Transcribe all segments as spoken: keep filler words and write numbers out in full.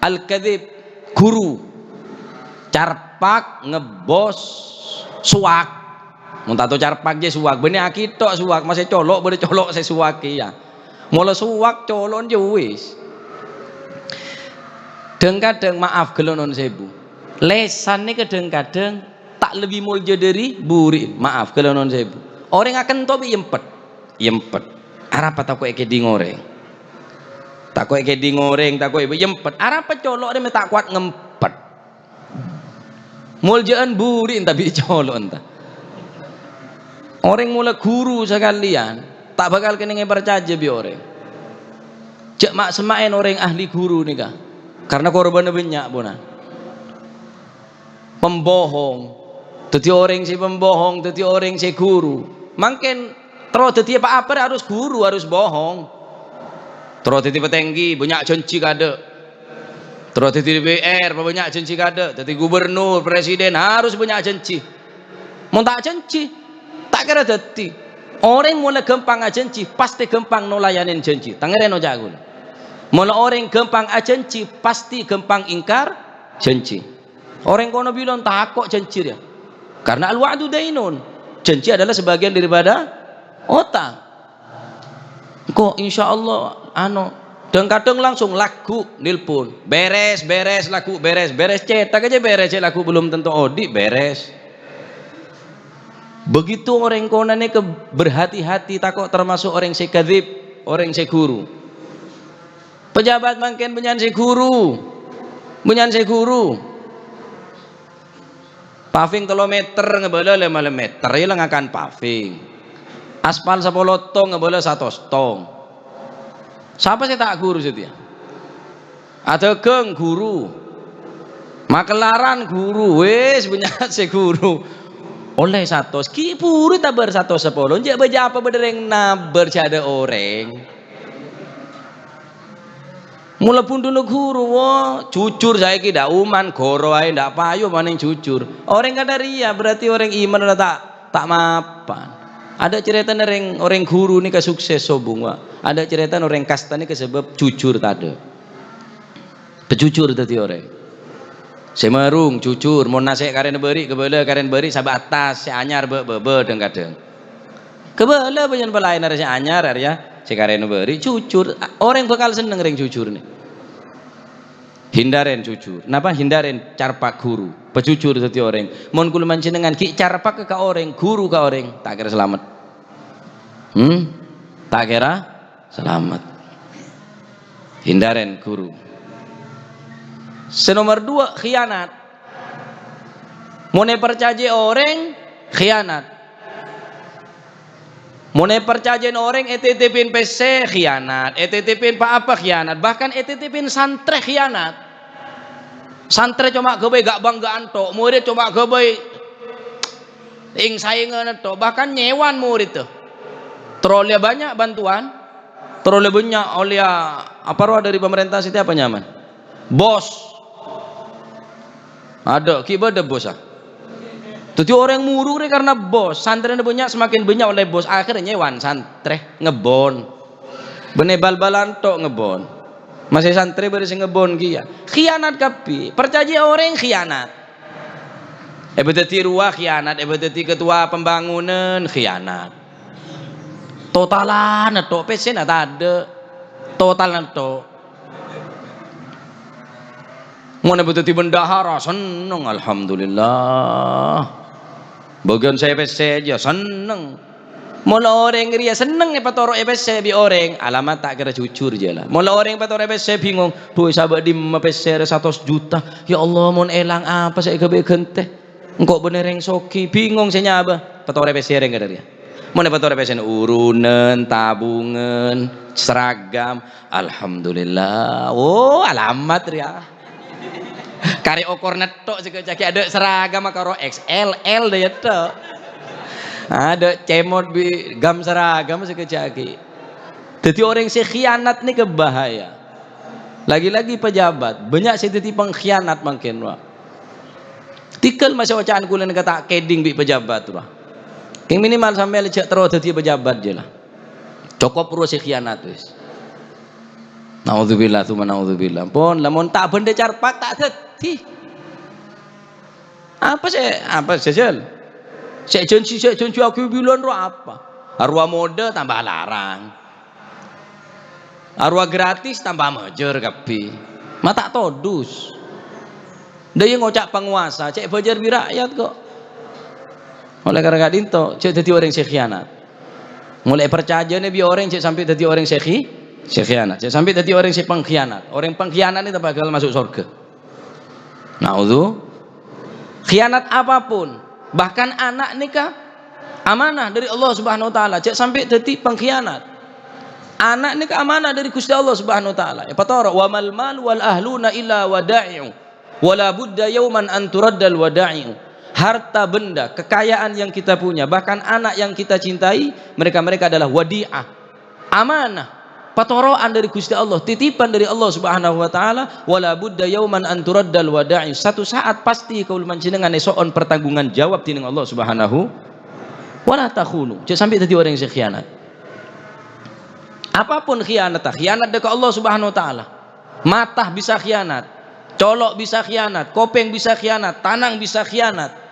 Al-kadzib, ghuru. Carpak, ngebbos, suwak. Mon tanto carpak jâ suwak, bânnè akitto' suwak, ma' sè colo' bâdâ colo' sè suwak kèya. Mola suwak colo'na jâ wis. Dhâng-kadhâng, maaf ghellâ' non sèbu. Lèsan nèka dhâng-kadhâng ta' lebbi molja dâri buri'. Maaf ghellâ' non sèbu. Orèng akento' bi' èyempet. Èyempet. Arapa tako' èkèdhing orèng? Tako' èkèdhing orèng, tako' èbâ èyempet. Arapa colo' rè mè' ta' kowat ngempet? Molja'an buri' enta bi' colo' enta. Orèng mola ghuru sakalèyan, ta' bhâkal kennèng èparcajâ bi' orèng. Jhâ' ma'-, semma'èn orèng ahli ghuru nèka, karna korbhânna bânnya' pona. Pembohong. Dhâddhi orèng sè pembohong, dhâddhi orèng sè ghuru. Mangkèn terro dhâddhi pa-apa harus ghuru, harus bohong. Terro dhâddhi patèngghi, bânnya' jhânjhi kaadâ'. Terro dhâddhi D P R, bânnya' jhânjhi kaadâ'. Dhâddhi gubernur, presiden, harus bânnya' jhânjhi. Mon ta' jhânjhi, ta' kèra dhâddhi. Orèng mola ghâmpang ajhânjhi, pastè ghâmpang nolayanè jhânjhi. Tangèrèn oca' kaulâ. Mola orèng ghâmpang ajhânjhi, pastè ghâmpang èngkar jhânjhi. Orèng kono bilân tako' jhânjhi rèya. Karena al-wa'du dainun. Janji adalah sebagian daripada otang. Engko' insyaallah, ano, dhâng-kadhâng langsung lagghu' nelpon. Beres, beres, lagghu' beres, beres. Cètak aja beres, cè' lagghu' belum tentu odi', beres. Begitu orèng kono nèka berhati-hati, tako' termasuk orèng sè kadzib, orèng sè ghuru. Pejabat mangkèn bânnya'an sè ghuru. Bânnya'an sè ghuru. Paving tello meter ngabâlâ lèma meter, ya la ngakan paving. Aspal sapolo tong ngabâlâ satos tong. Sapa sè ta' ghuru satèya? Adhâghâng ghuru. Makellaran ghuru. Wis, bânnya' sè ghuru. Ollè satos. Ghi' buru tabâr satos sapolo. Jhâ' bâjâ apa bâdâ rèng nabâr jhâ' adâ' orèng. Mola bhundhuna ghuru, wo, jujur saèki, dâ' oman, ghoro aè, dâ' payu, manèng jujur. Orèng kadhâ' rèya, berarti orèng imanna ta', ta' mapan. Adâ' carètana rèng, orèng ghuru nèka sukses sobung, wa. Adâ' carètana orèng kasta nèka sabâb jujur tadâ'. Pajujur dhâddhi orèng. Sè marung, jujur, mon nasè' karèna bâri', kabâlâ karèna bâri', sabatas, sè anyar, bâ-, bâbâ, dhâng-kadhâng. Kabâlâ bânnya'an palaèn arè sè anyar, arèya sè karèna bâri', jujur. A-, orèng bhâkal senneng rèng jujur nè. Hindarèn jujur. Napa hindarèn carpak ghuru? Pajujur dhâddhi orèng. Mon kaulâ panjhennengngan ghi' carpak ka orèng, ghuru ka orèng, ta' kèra salamet. Hmm? Ta' kèra salamet. Hindarèn ghuru. Sè nomer dua, khianat. Mon èparcajâi orèng, khianat. Mon èparcajâi orèng, ètitipin pèssè, khianat. Ètitipin pa-apa, khianat. Bahkan ètitipin santrè, khianat. Santrè coma ghâbây ga'-bângga'an tok, murid coma ghâbây èng-saèngan tok, bahkan nyèwan murid tuh. Terro ollèya bânnya' bantuan, terro ollèya bânnya', ollèya apa rowa dâri pamarènta sè tèya apa nyamana? Bos. Adâ', ghi' bâdâ bos, ah. Dhâddhi orèng muru rè karena bos, santrèna bânnya', semakin bânnya' ollè bos, akhirnya nyèwan santrè, ngebbhun. Bânnè bal-balan tok ngebbhun. Masè santrè bâdâ sè ngebbhun kèya. Khianat kabbhi. Parcajâ orèng khianat. Èbâdâddhi rowa khianat, èbâdâddhi ketua pembangunan khianat. Totalana tok, pèssèna tadâ'. Totalana tok. Mon èbâdâddhi bendahara, senneng, alhamdulillah. Bâgiyân sè pèssè jâ, senneng. Mola orèng rèya senneng èpatoro'è pèssè bi' orèng, alamat ta' kèra jujur jâ la. Mola orèng patoro'è pèssè bingong, "Dhu, sabâ' dimma pèssè rè satos juta? Ya Allah, mon èlang apa sè èghâbây ghântè? Engko' bânnè rèng soghi." Bingong sè nyabâ, patoro'è pèssè rèng kadhâ' rèya. Mon èpatoro'è pèssèna urunan, tabungan, seragam, alhamdulillah. Oh, alamat rèya. Karè okorna tok sè kèjhâ' ghi' adâ' seragam karo X L L dâ' iyâ tok. Adâ' cèmot bi' gam seragam sè kèjhâ' ghi'. Dhâddhi orèng sè khianat nèka bahaya. Lagi-lagi pejabat, bânnya' sè dhâddhi pengkhianat mangkèn, wa. Tèghâl masè oca'an kaulâ nèka ta' kèdhing bi' pejabat, wa. Kèng minimal sampèyan jhâ' terro dhâddhi pejabat jâ la. Cokop rowa sè khianat, wis. Naudzubillah, tsumma naudzubillah. Pon, lamon ta' bhendhâ carpak, ta' dhâddhi. Apa sè, apa sè jhâjhâl? Sè jhânjhi, sè jhânjhi aghi bilân ro apa? Arowa modâ tambâ larang. Arowa gratis tambâ majâr kabbhi. Ma' ta' todus. Dâ' iyâ ngoca' pangowasa, cè' bhâjâr bi' ra'yat kok. Olè karana ka'dinto, jhâ' dhâddhi orèng sè khianat. Molaè parcajâna bi' orèng jhâ' sampè' dhâddhi orèng sè khi-, sè khianat. Jhâ' sampè' dhâddhi orèng sè pengkhianat. Orèng pengkhianat nèka ta' bhâkal maso' sorghâ. Naudzu-, khianat apapun, bahkan ana' nèka amanah dâri Allah Subhanahu wa Ta'ala, jhâ' sampè' dhâddhi pengkhianat. Ana' nèka amanah dâri Ghustè Allah Subhanahu wa Ta'ala. Èpatoro', "Wa mal malu wal ahluna illa wada'i'u, wa la budda yauman an turaddal wada'i'u." Harta benda, kekayaan yang kita punya, bahkan anak yang kita cintai, mereka-mereka adalah wadi'ah. Amanah, patoro'an dâri Ghustè Allah, titipan dâri Allah Subhanahu wa Ta'ala, "Wa la budda yauman an turaddal wada'i." Satu saat pasti kaulâ panjhennengngan èso'on pertanggungan jawab dhinèng Allah Subhanahu wa la takhunu. Jhâ' sampè' dhâddhi orèng sè khianat. Apapun khianat, khianat dâ' ka Allah Subhanahu wa Ta'ala. Mata bisa khianat, colo' bisa khianat, kopèng bisa khianat, tanang bisa khianat.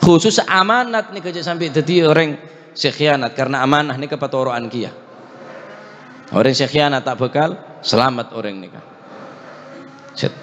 Khusus amanat nèka jhâ' sampè' dhâddhi orèng sè khianat, karena amanah nèka patoro'an kèya. Orèng sè khianat ta' bhâkal salamet orèng nèka. Set.